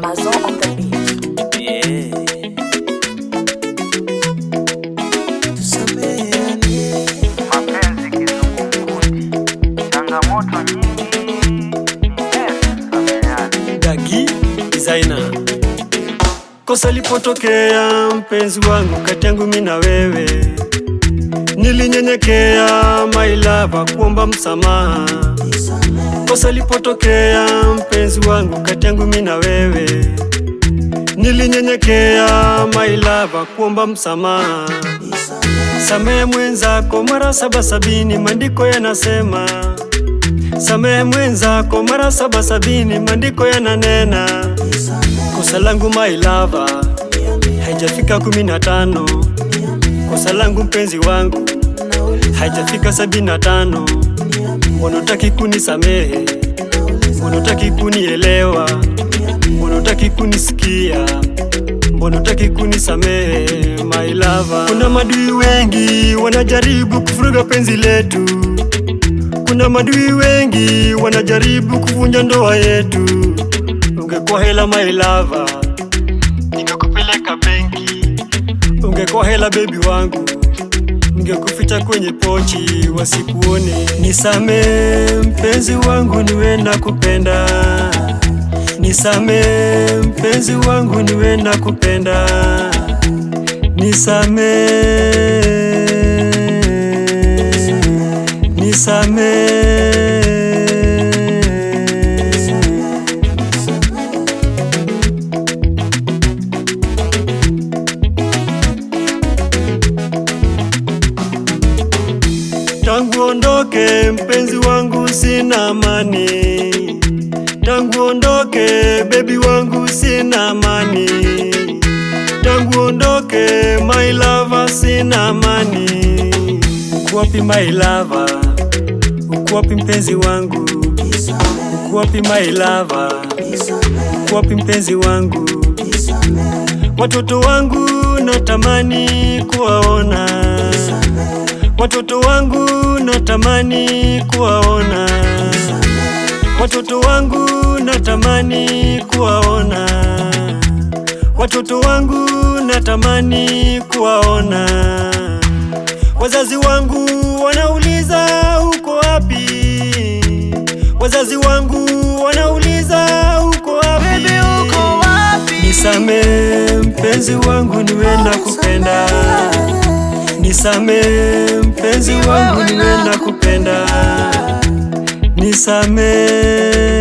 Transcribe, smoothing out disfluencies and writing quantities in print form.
Mazo on the beat. Yeah. Tusameheane. Mapenzi kizungumkuti, changamoto nyingi, ni heri tusameheane. Dagi Designer. Kosa lipotokea mpenzi wangu kati yangu mimi na wewe, nilinyenyekea my lover kuomba msamaha. Kosa lipotokea mpenzi wangu kati yangu mimi na wewe, nilinyenyekea my lover kuomba msamaha. Samehe mwenzako mara saba sabini, maandiko yanasema. Samehe mwenzako mara saba sabini, maandiko yananena. Kosa langu my lover haijafika 15. Kosa langu mpenzi wangu haijafika 75. Mbona hutaki kunisamehe? Mbona hutaki kunielewa? Mbona hutaki kunisikia? Mbona hutaki kunisamehe my lover? Kuna madui wengi wanajaribu kuvuruga penzi letu. Kuna madui wengi wanajaribu kuvunja ndoa yetu. Ungekuwa hela my lover, ningekupeleka benki. Ungekuwa hela baby wangu, ningekuficha kwenye pochi wasikuone. Nisamee mpenzi wangu, niwe nakupenda. Nisamee mpenzi wangu, niwe nakupenda. Nisamee, nisamee. Tangu ondoke mpenzi wangu sina amani, tangu ondoke baby wangu sina amani, tangu ondoke my lover sina amani. Uko wapi my lover? Uko wapi mpenzi wangu? Uko wapi my lover? Uko wapi mpenzi wangu? Watoto wangu natamani kuwaona, watoto wangu natamani kuwaona, watoto wangu natamani kuwaona, watoto wangu natamani kuwaona. Wazazi wangu wanauliza uko wapi? Wazazi wangu wanauliza uko wapi? Baby, uko wapi? Nisamee mpenzi wangu, niwe nakupenda. Nisamee mpenzi wangu, niwe nakupenda. Nisamee,